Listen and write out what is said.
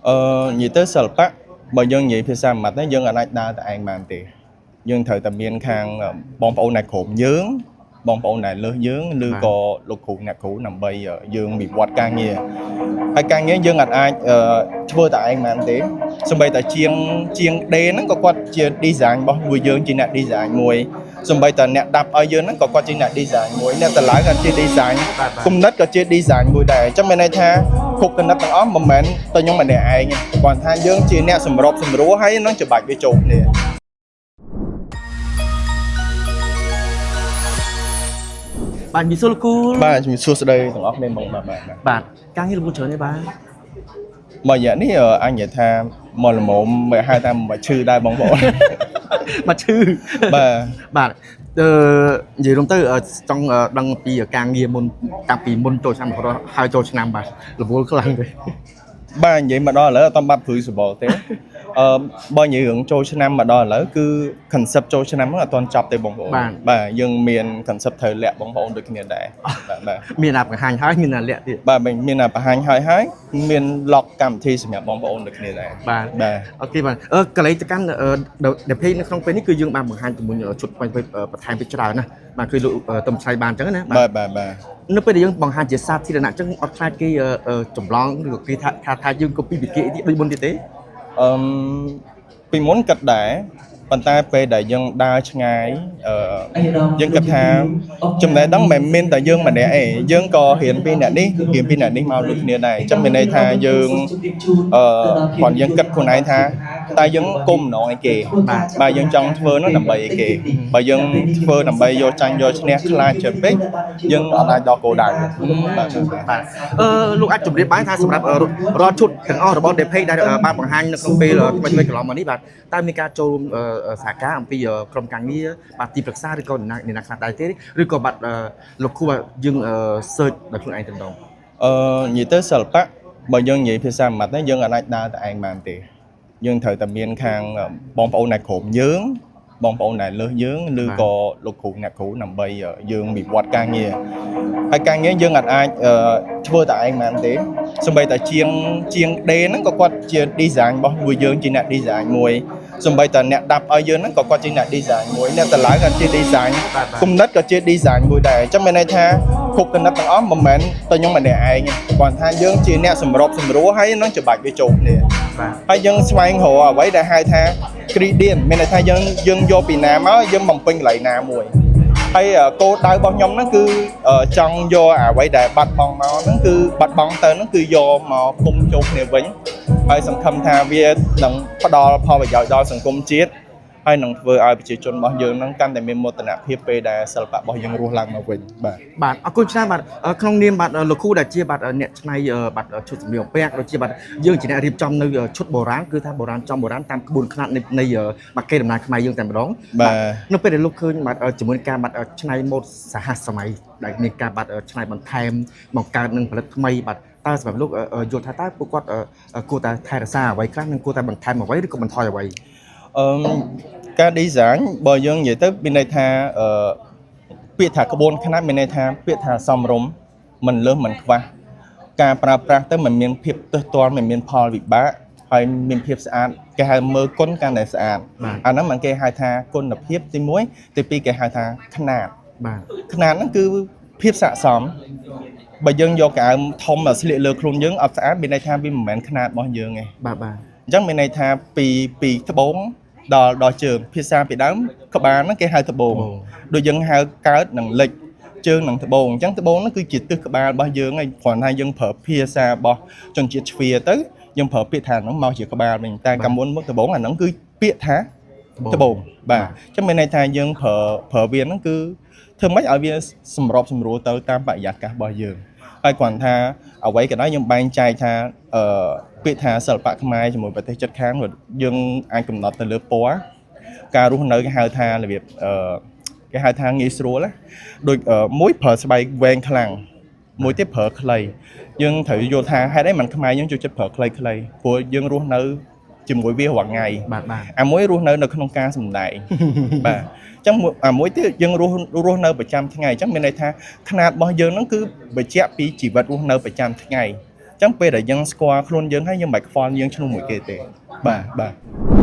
និយាយទៅសិល្បៈបើយើងនិយាយភាសាមួយម៉ាត់ណាយើងអាចដើរតែឯងបានទេយើងត្រូវតែមានខាងបងប្អូនអ្នកក្រុមយើងបងប្អូនដែលលើសយើងឬក៏លោកគ្រូអ្នកគ្រូដើម្បីយើងវិវត្តការងារហើយការងារយើងអាចធ្វើតែឯងបានទេសូម្បីតែជាងជាងដេហ្នឹងក៏គាត់ជា design របស់មួយយើងជាអ្នក design មួយសូម្បីតែអ្នកដាប់ឲ្យយើងហ្នឹងក៏គាត់ជាអ្នក design មួយអ្នកតម្លើងក៏ជា design បាទបាទ គំនិតក៏ជា design មួយដែរអញ្ចឹងមានន័យថាគ្រប់គំនិតទាំងអស់មិនមែនតែខ្ញុំម្នាក់ឯងទេគ្រាន់ថាយើងជាអ្នកសម្របសម្រួលហើយនឹងច្បាច់វាចូលគ្នា បាទមីសុលគូល បាទជំរាបសួស្តីទាំងអស់គ្នាបងបាទបាទបាទ បាទការងាររវល់ច្រើនទេបាទ មួយរយៈនេះអញនិយាយថាមកល្មមមិនហៅថាមកឈឺដែរបងប្អូន មកឈឺ បាទ បាទអឺនិយាយរួមទៅចង់ដឹងពីការងារមុនតាំងពីមុនចូលឆ្នាំរហូតដល់ហើយចូលឆ្នាំបាទរវល់ខ្លាំងទេ បាទនិយាយមកដល់ឥឡូវអត់តំបាត់ព្រឺសបល់ទេអឺបើនិយាយរឿងចូលឆ្នាំមកដល់ឥឡូវគឺ concept ចូលឆ្នាំហ្នឹងអត់ទាន់ចប់ទេបងប្អូនបាទយើងមាន concept ត្រូវលាក់បងប្អូនដូចគ្នាដែរបាទបាទ មានអាបង្ហាញហើយមានអាលាក់ទៀត បាទមានអាបង្ហាញហើយហើយមាន lock កម្មវិធីសម្រាប់បងប្អូនដូចគ្នាដែរ បាទ បាទ OK បាទកលេចទៅកាន់ដែលពេកនៅក្នុងពេលនេះគឺយើងបានបង្ហាញជាមួយឈុតបន្ថែមពីច្រើនណាបាទគឺលោកតំឆៃបានអញ្ចឹងណាបាទ បាទបាទបាទ នៅពេលដែលយើងបង្ហាញជាសាធារណៈអញ្ចឹងអត់ខ្លាចគេចម្លងឬក៏គេថាថាយើង copy ពីគេទៀតដូចមុនទៀតទេ អឺមពីមុនគិតដែរប៉ុន្តែពេលដែលយើងដើរឆ្ងាយអឺយើងគិតថាចំណេះដឹងមិនមែនមានតែយើងម្នាក់ឯងយើងក៏រៀនពីអ្នកនេះរៀនពីអ្នកនេះមកដូចគ្នាដែរអញ្ចឹងមានន័យថាយើងអឺគ្រាន់យើងគិតខ្លួនឯងថាតើយើងគុំម្ដងឯគេ បាទ បាទយើងចង់ធ្វើនោះដើម្បីអីគេបើយើងធ្វើដើម្បីយកចាញ់យកឈ្នះខ្លាចច្រើនពេកយើងអត់អាចដល់គោលដៅទេបាទបាទ បាទលោកអាចជម្រាបបានថាសម្រាប់រាល់ឈុតទាំងអស់របស់ DPay ដែលបានបង្ហាញនៅក្នុងពេលថ្មីៗកន្លងមកនេះបាទតើមានការចូលរួមសហការអំពីក្រុមការងារបាទទីប្រឹក្សាឬក៏អ្នកណាខ្លះដែរទេឬក៏បាទលោកគ្រូបាទយើង search ដោយខ្លួនឯងតែម្ដង អឺនិយាយទៅសិល្បៈបើយើងនិយាយភាសាមួយម៉ាត់ណាយើងអាចដើរតែឯងបានទេយើងត្រូវតែមានខាងបងប្អូនអ្នកក្រុមយើងបងប្អូនដែលលើសយើងឬក៏លោកគ្រូអ្នកគ្រូដើម្បីយើងវិវត្តការងារហើយការងារយើងអាចធ្វើតែឯងបានទេសូម្បីតែជាងជាងដេហ្នឹងក៏គាត់ជា design របស់មួយយើងជាអ្នក design មួយសូម្បីតែអ្នកដាប់ឲ្យយើងហ្នឹងក៏គាត់ជាអ្នក design មួយអ្នកតម្លើងក៏ជា design បាទបាទ គំនិតក៏ជា design មួយដែរអញ្ចឹងមានន័យថាគ្រប់គំនិតទាំងអស់មិនមែនតែខ្ញុំម្នាក់ឯងទេគ្រាន់ថាយើងជាអ្នកសម្របសម្រួលហើយនឹងច្បាច់វាចូលគ្នា បាទ ហើយយើងស្វែងរកអ្វីដែលហៅថា gradient មានន័យថាយើងយើងយកពីណាមកយើងបំពេញកន្លែងណាមួយហើយគោលដៅរបស់ខ្ញុំហ្នឹងគឺចង់យកអ្វីដែលបាត់បង់មកហ្នឹងគឺបាត់បង់ទៅហ្នឹងគឺយកមកគុំចូលគ្នាវិញហើយសង្ឃឹមថាវានឹងផ្ដល់ផលប្រយោជន៍ដល់សង្គមជាតិហើយនឹងធ្វើឲ្យប្រជាជនរបស់យើងហ្នឹងកាន់តែមានមោទនភាពពេលដែលសិល្បៈរបស់យើងរស់ឡើងមកវិញបាទ បាទអរគុណច្រើនបាទក្នុងនាមបាទលោកគ្រូដែលជាបាទអ្នកច្នៃបាទឈុតសម្លៀកបំពាក់ដូចជាបាទយើងជាអ្នករៀបចំនៅឈុតបុរាណគឺថាបុរាណចំបុរាណតាមក្បួនខ្នាតនៃបាទកេរដំណែលខ្មែរយើងតែម្ដង បាទ នៅពេលដែលលោកឃើញបាទជាមួយនឹងការបាទច្នៃម៉ូដសហសម័យដែលមានការបាទច្នៃបន្ថែមបង្កើតនិងផលិតថ្មីបាទតើសម្រាប់លោកយល់ថាតើពួកគាត់គួរតែថែរក្សាអ្វីខ្លះនិងគួរតែបន្ថែមអ្វីឬក៏បន្ថយអ្វី អឺមការ design បើយើងនិយាយទៅមានន័យថាអឺពាក្យថាក្បួនខ្នាតមានន័យថាពាក្យថាសមរម្យមិនលើសមិនខ្វះការប្រើប្រាស់ទៅមិនមានភាពទើសទាល់មិនមានផលវិបាកហើយមានភាពស្អាតគេហៅមើលគុណកាន់តែស្អាត បាទ អាហ្នឹងมันគេហៅថាគុណភាពទី1ទី2គេហៅថាខ្នាត បាទ ខ្នាតហ្នឹងគឺភាពស័ក្តិសមបើយើងយកកៅអៅធំមកស្លៀកលើខ្លួនយើងអត់ស្អាតមានន័យថាវាមិនមែនខ្នាតរបស់យើងទេ បាទបាទ អញ្ចឹងមានន័យថាពីពីត្បូងដល់ដល់ជើងភាសាពីដើមក្បាលហ្នឹងគេហៅត្បូងដូចយើងហៅកើតនិងលិចជើងនិងត្បូងអញ្ចឹងត្បូងហ្នឹងគឺជាទិសក្បាលរបស់យើងហើយគ្រាន់តែយើងប្រើភាសារបស់ជនជាតិជ្វាទៅយើងប្រើពាក្យថាហ្នឹងមកជាក្បាលវិញតែកាលមុនមកត្បូងអាហ្នឹងគឺពាក្យថាត្បូងបាទអញ្ចឹងមានន័យថាយើងប្រើប្រើវាហ្នឹងគឺធ្វើម៉េចឲ្យវាសម្របសម្រួលទៅតាមបរិយាកាសរបស់យើងហើយគ្រាន់ថាអ្វីក៏ដោយយើងបែងចែកថាអឺពាក្យថាសិល្បៈខ្មែរជាមួយប្រទេសជិតខាងយើងអាចកំណត់ទៅលើពណ៌ការរស់នៅគេហៅថារបៀបអឺគេហៅថាងាយស្រួលណាដូចមួយប្រើស្បែកវែងខ្លាំងមួយទៀតប្រើខ្លីយើងត្រូវយល់ថាហេតុអីមិនខ្មែរយើងចូលចិត្តប្រើខ្លីៗព្រោះយើងរស់នៅជាមួយវារាល់ថ្ងៃ បាទបាទ អាមួយរស់នៅនៅក្នុងការសម្ដែង បាទអញ្ចឹងមួយអាមួយទៀតយើងរស់រស់នៅប្រចាំថ្ងៃអញ្ចឹងមានន័យថាខ្នាតរបស់យើងហ្នឹងគឺបញ្ជាក់ពីជីវិតរស់នៅប្រចាំថ្ងៃ អញ្ចឹងពេលដែលយើងស្គាល់ខ្លួនយើងហើយយើងមិនបាច់ខ្វល់យើងឈ្លោះមួយគេទេបាទបាទ។